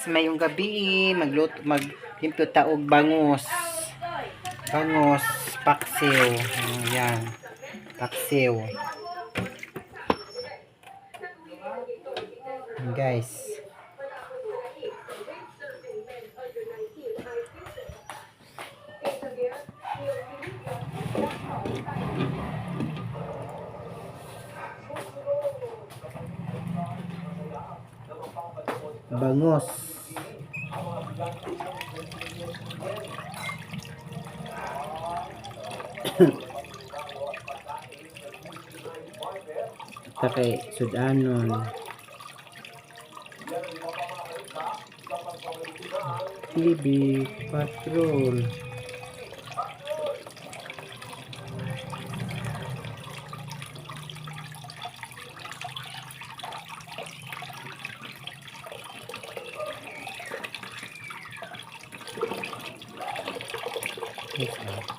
Mayong gabi, magluto, magtimplo ta og bangus. Bangus, paksiw. Ayan. Paksiw. Ayan, guys. Bangos. Takay sudanon. TV Patrol. Yes, ah.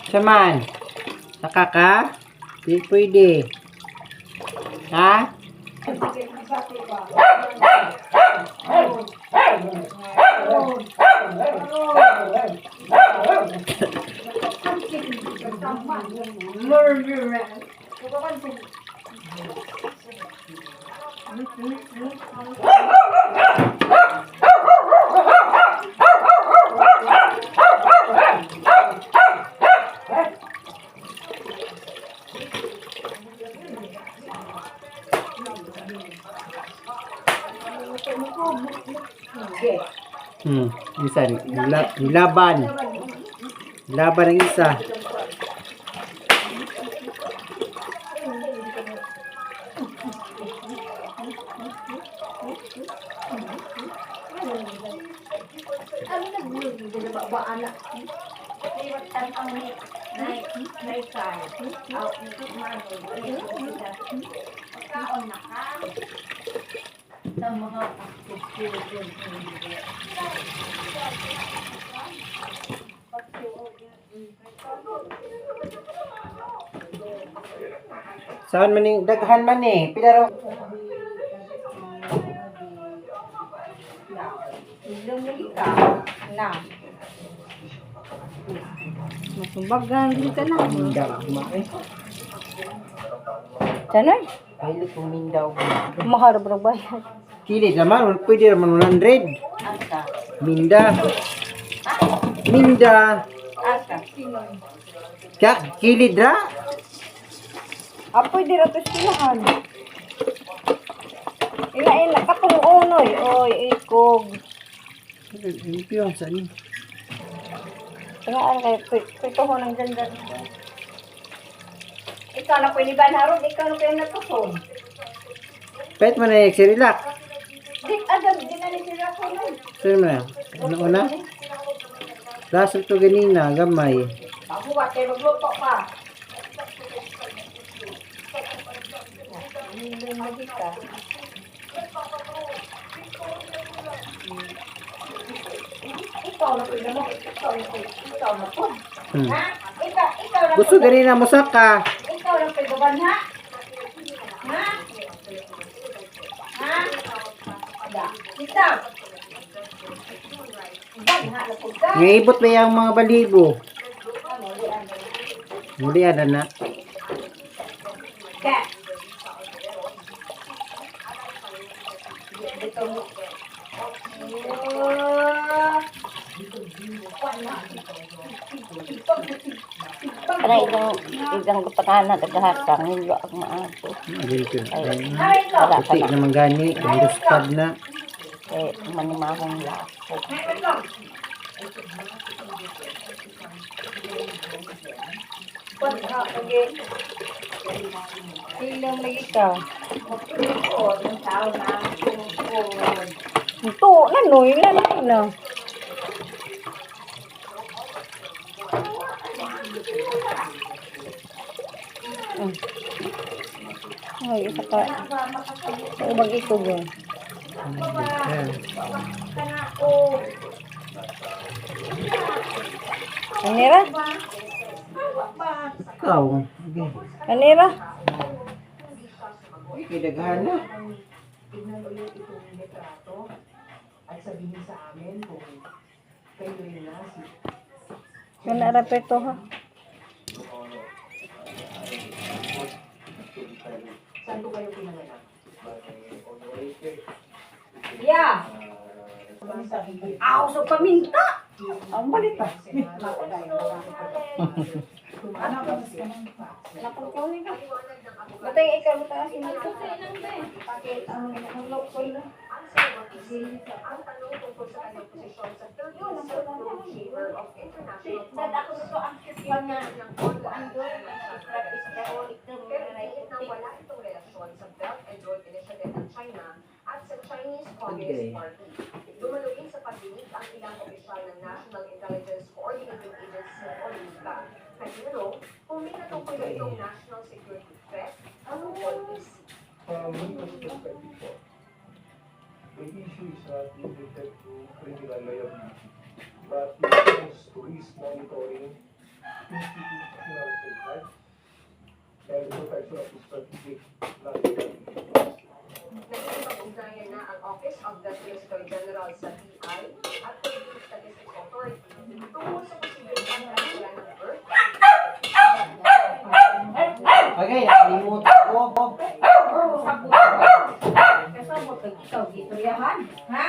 Saman. Saka ka? Di pwede. Ha? Isa, nilaban. Nilaban ang isa. Ano nag-blue? Ba anak? Saan man ni daghan man eh. Pila raw? Lumuli ka. Na. Masumbagan din ka na. Mindaw ma eh. Sanoy? Pahilit kong mindaw. Maharap ra bayad. Kili naman, pwede naman 100. Asa? Minda. Minda. Asa? Kak, kilid ra. Apoy di ra to silahan. Ila ila katong unoy. Oy, ikog. Piyon sa ni. Tingaan kay kwento ko ng ganda. Ikaw na pwede ba naroon? Ikaw na pwede natuson. Pet man na si relax. Di, agad, di na ni sila ko nun. Sino man na? Una una. Lasa to ganina, gamay. Pahuwat, kay magluto pa. Hindi magita. Ikaw na pwede mo. Ikaw na pwede. Ikaw na pwede. Ha? Ikaw na Gusto ganina mo saka. Ikaw lang pwede ba ha? Ha? Ha? Da. Kita. Banha na pud ka. Ngaibot ba yung mga balibo? Muli ana na. Ka. Dito mo. Oh. Para itong ibang kapakanan tagahatang hindi ako maapo. Adil ko. Ay, Aray ko. wala ka Puti na. naman gani, ang gustad na. Eh, manimahong lako. Banha lagi. Ilang lagi ka. Magpulipod ang tao na tungkod. Ito, nanoy, nanoy na. Ay, isa ka. Sa ubang ikog yun. Anira? Ikaw. Okay. Anira? Okay, daghan na. Ano rapeto ha? Yeah. Aw, so paminta. Ang balit pa. Nakulkunin ka. Batay ikaw mo taas sinito. Ang lokol na. Dad, ako gusto ang cute pa nga. Kuan doon, Pero higit na wala itong relasyon sa Belt and Road Initiative ng China at sa Chinese Communist Party. Dumaluin sa pagdinig ang ilang opisyal ng National Intelligence Coordinating Agency o NICA. Kanino, kung may natukoy na itong national security threat, ang policy. From legal perspective po, the issue is not limited to criminal liability, but it goes to risk monitoring, institutional safeguards, and the protection of the strategic national interest. Nakikipag-ugnayan na ang Office of the Solicitor General sa BI at Philippine Statistics Authority tungkol sa posibleng pagkakaroon ng birth Okay, nakalimutan ko. Kasabot kag ikaw gituryahan, ha?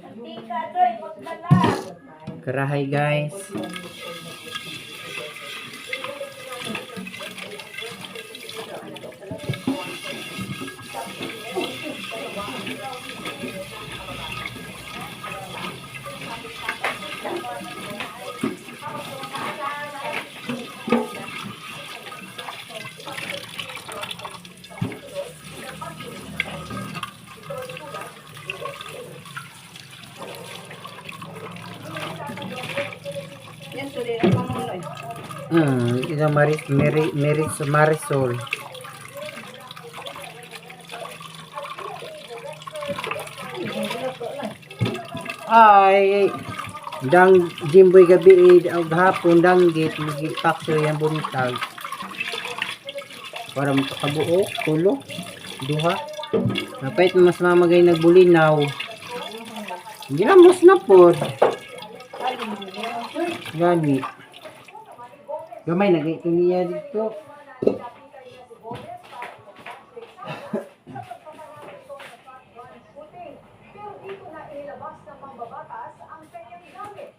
Hindi ka doy, magdala. Karahay guys. Yan, tuloy na pamunoy. Ina Mari Mary Mary Marisol. Ay, Dang Jimboy gabi eh, og hapon danggit magi pakso yang buntag. Para makabuo, tulo, duha. Napait mas mamagay nagbulinaw. Ginamos na pod. Gani. Gamay na kay niya dito. Pero dito na inilabas ng mambabatas ang kanyang gamit.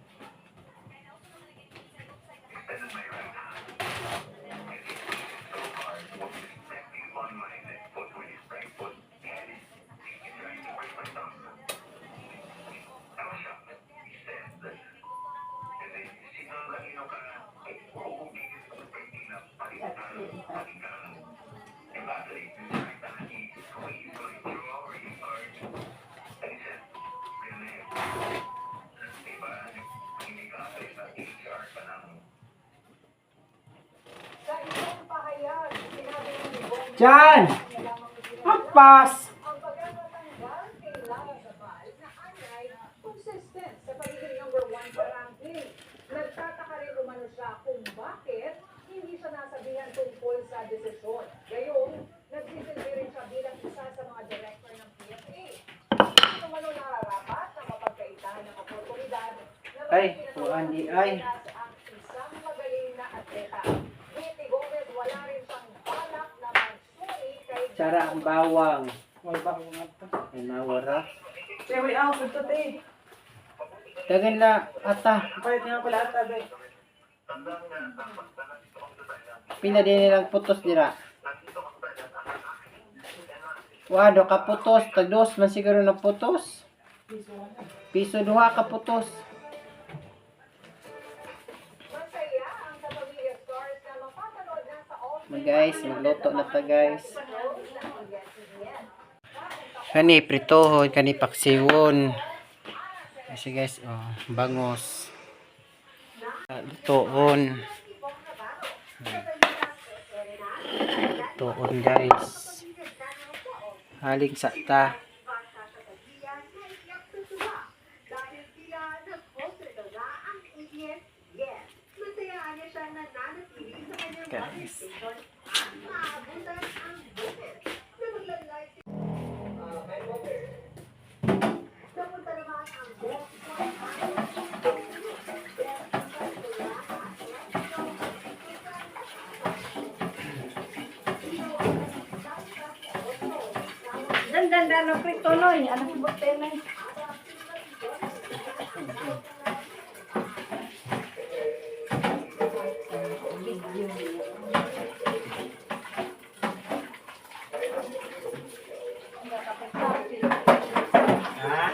Sa isang pahayag, sinabi ni Gomez Chan! na lamang Hampas! ang pagkakatanggal kay Lara Zabal na anay consistent sa pagiging number 1 sa ranking. Nagtataka rin umano siya kung bakit hindi siya nasabihan tungkol sa desisyon. Gayong, nagsisilbi rin siya bilang isa sa mga director ng PFA. Hindi umano nararapat na mapagkaitan ng oportunidad na Ay, maging kuan di ay. ang isang magaling na atleta. Giti Gomez, wala rin siyang balak na magsuri kay Tsara ang bawang. May bawang nga to. Ay nawara. Te, wait ako. Ito, te. Dagan la ata. Palit nga pala ata, be. Pila din nilang putos dira. Wado ka putos, tag dos man siguro na putos. Piso duha ka putos. Masaya ang Kapamilya Stars na mapapanood na sa all Ma guys, magluto na ta guys. Kani pritohon, kani paksiwon. Kasi guys, oh, bangos. Lutoon. Lutoon guys. Haling sakta. Dahil tila nag-alter na ang ABS-CBN. Masaya niya siya nananatili sa kanyang Guys. station at maabutan ang boses na magla-live. Napunta naman ang best. Dan dan dan no prito noy, anak ibot noy. Ha?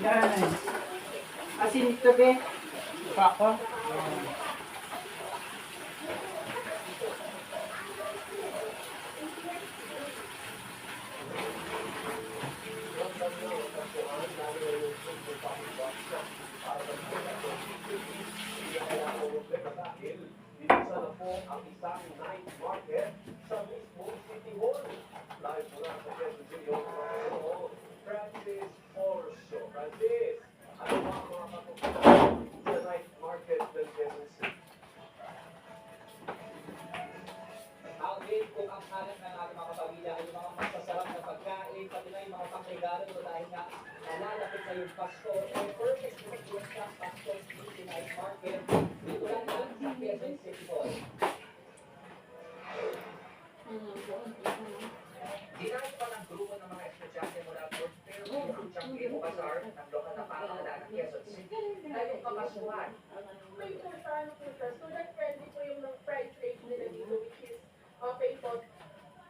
Yan. Asin ito be. Pa ko. Binuksan na po ang isang night market sa mismong City Hall. Live mula sa Quezon City Hall, Francis Orso. Francis, ano ba ang mga katutunan sa night market na May po siya, ano po siya, student-friendly po yung price range nila dito, which is okay po.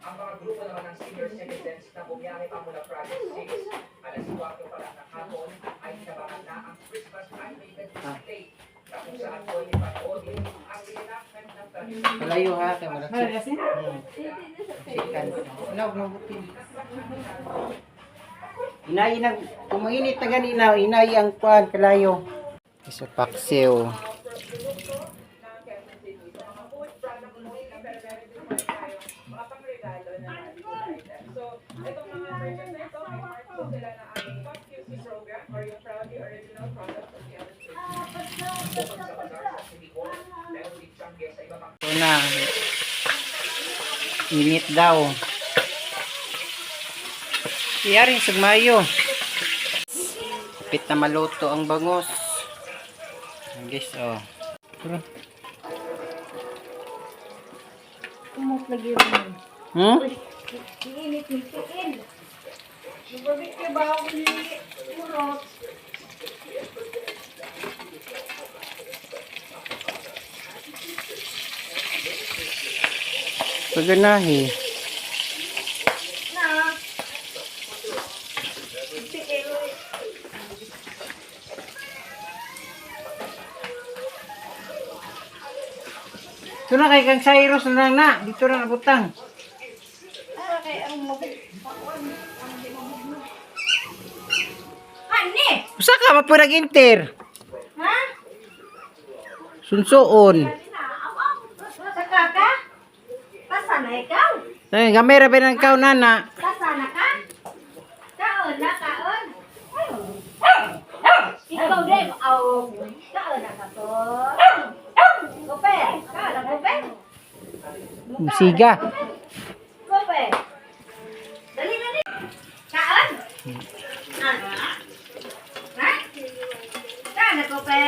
Ang mga grupo naman ng senior citizens na bumiyahe pa mula Project 6, alas 4 pa lang ng hapon, ay inabangan na ang Christmas animated display na kung saan pwede panoodin ang reenactment ng tradisyon. Kalayo ha, kay mura chips. Chicken. No, no, butin. Inay nag kumainit na ganina, inay ang kuan kalayo. Isa paksiw. Ng Quezon City. So, mga food product mostly, pero meron din naman tayo mga pangregalo na mga food items. So, itong mga merchants na ito, may part po sila na aming Top QC program or yung proudly original products of Quezon City. Bukod sa bazaar sa City Hall, meron din tiyangge sa iba pang Ito na. Init daw. Iyaring sugmayo. Kapit na maluto ang bangos. Ayan, guys, oh. Tara. Kumot lagi yun. Hmm? Iinit ni Tiil. Lubabit ka ba ako ni Urot? Paganahi. Na. Tiil. Ito na kay Kang Cyrus na lang na. Dito na nabutang. Ah, kay ang mabug. Pakuan. Ang di mabugno. Hani! Usa ka mapurag inter. Ha? Sunsuon. Saka ka? Pasa na ikaw? Ay, gamera ba ng ikaw nana? Pasa na ka? Kaon na, kaon. Ikaw din, aw. Kaon na ka to. Kope, kaon na kope. Siga. Kope. Dali, dali. Kaon. Ano? Ha? Kaon na kope.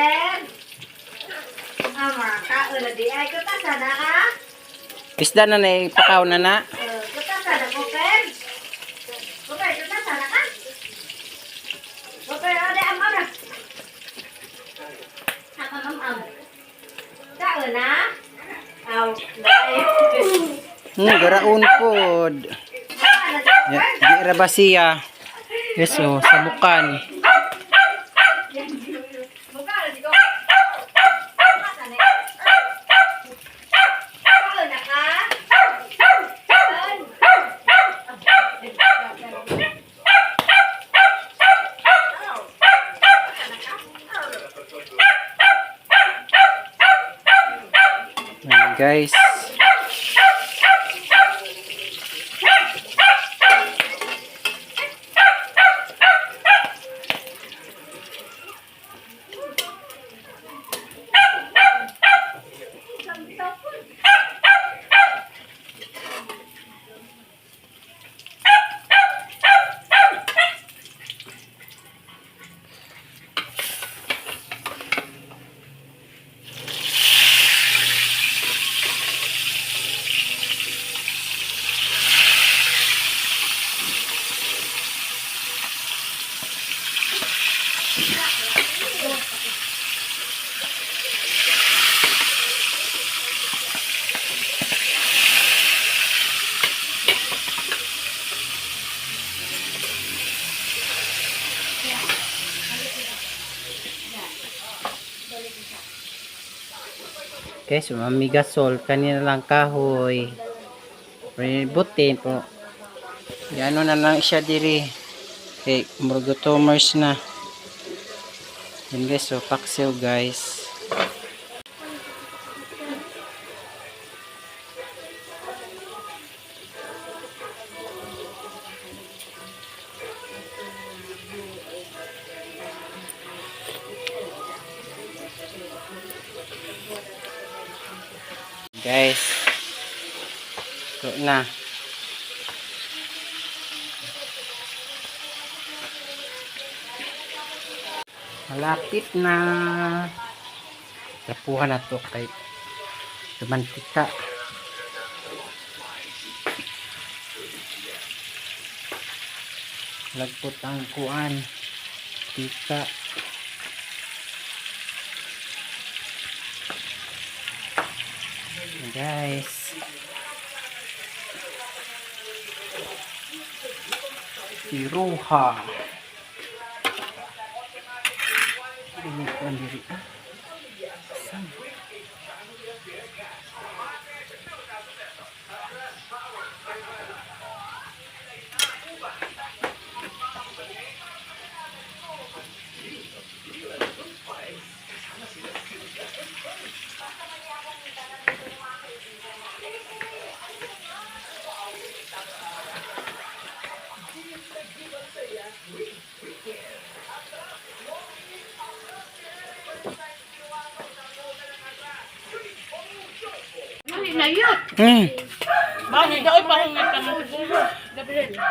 Ama, kaon na di ay kutasa na ka. Isda na na ipakaw na na. Kutasa na kope. Kope, kutasa na ka. Kope, ade am am na. Am am am am. Kaon na. Aw, dai. Garaon pod. Ya, di ra ba siya? Yes, oh, sabukan. Mukha na di ko. Kutasa na. Kaon na ka. Kaon. Ayan, guys. Okay, so mamigasol kanina lang kahoy. Pero buti po. Yan na lang siya diri. Okay, murag na. Yan guys, so paksiw guys. Guys. Ito na. Malapit na. Trapuhan na to kay Romantika. Lagpot ang kuan. Tika. Guys. Iroha. Dili ko ang diri. Ah. Saan?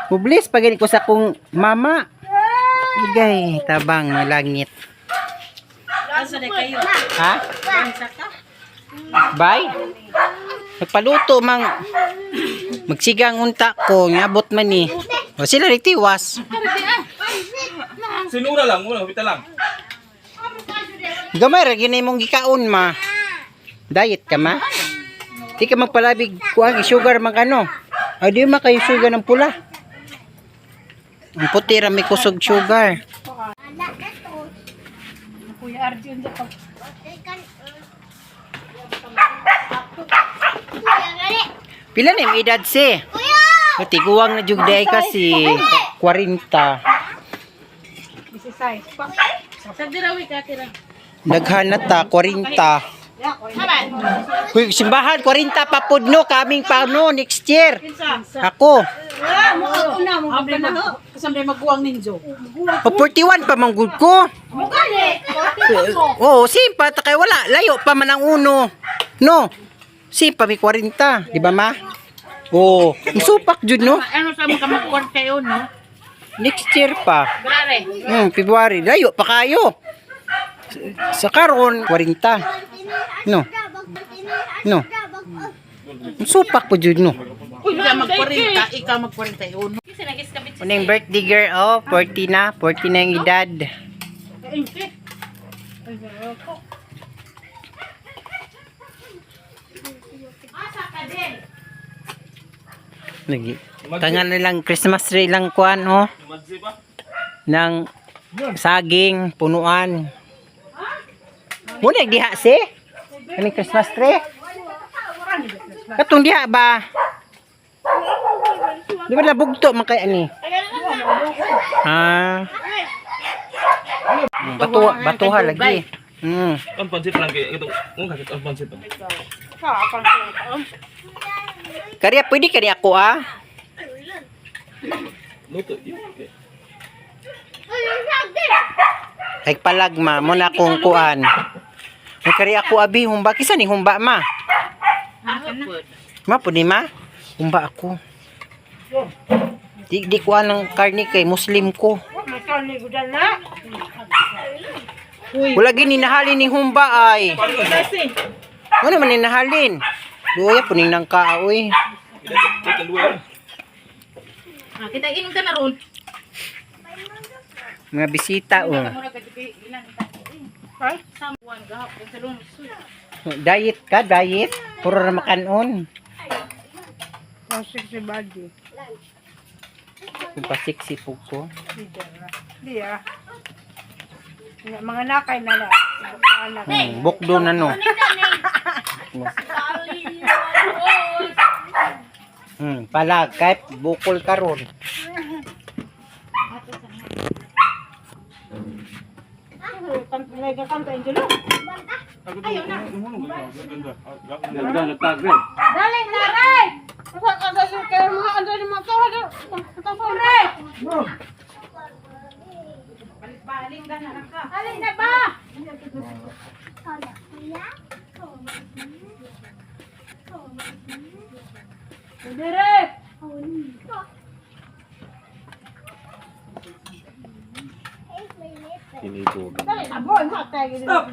Publis pag ko sa kong mama. Igay, tabang ng langit. Asa na kayo? Ha? Bye. Nagpaluto mang magsigang unta ko, ngabot man ni. O sila rin tiwas. Sinura lang, muna, hupita lang. Gamay ra gini mong gikaon ma. Diet ka ma? Di ka magpalabig kuan sugar man kano. Ay di man kayo sugar ng pula. Ang puti ra may kusog sugar. Kuya Arjun sa pag Pila na yung edad si? Tiguang na jud day kasi 40. 16 pa. Sa dirawi ka tira. Daghan na ta 40. Haman. Uy, simbahan 40 pa pud no kaming pa no next year. Ako. Mo ako na mo pa na. Kasambre maguwang ninjo. O 41 pa manggud ko. Oo, simpa ta kay wala layo pa man ang uno. No. Simpa may 40, di ba ma? Oo, ang supak jud no. Ano sa mga magkuwan kayo no? Next year pa. Grabe. February, layo pa kayo. Sa karon 40. No. No. Ang supak po jud no. Uy, ikaw mag-40, ikaw mag-41. Uning birthday girl, oh, 40 na, 40 na yung edad. Lagi. Tangan nilang Christmas tree lang kuan oh. Ng saging punuan. Muna diha si? Kaning Christmas tree? Katong diha ba? Di ba nabugto man kay ani? Ah. Bato, batuha lagi. Ang pansit lang kay ito. Ang kasi ang pansit. Kariya pwede kari ako ah. Luto. Yun. Okay. Kay palagma mo na akong kuan. May kari ako abi humba kisa ni humba ma. Ma pud ni ma. Humba ako. Di kuan ng karne kay Muslim ko. Wala gini nahalin ni humba ay. Wala man ninahalin. Luya puning nang kaoy. Ito luwa. Ah, kita inom ka na ron. Mga bisita oh. Mura ka di ilan ta. Ay, samuan gahapon sa lunes. Diet ka, diet. Puro ra makanon. Body. Kung pasiksi po ko. Di ah. Mga nakay na lang. Anak. Bukdo na no. Palag kahit bukol karon. Daling naray. Baling ka na ka. Alin na ba? Dire. Tinibog. Stop.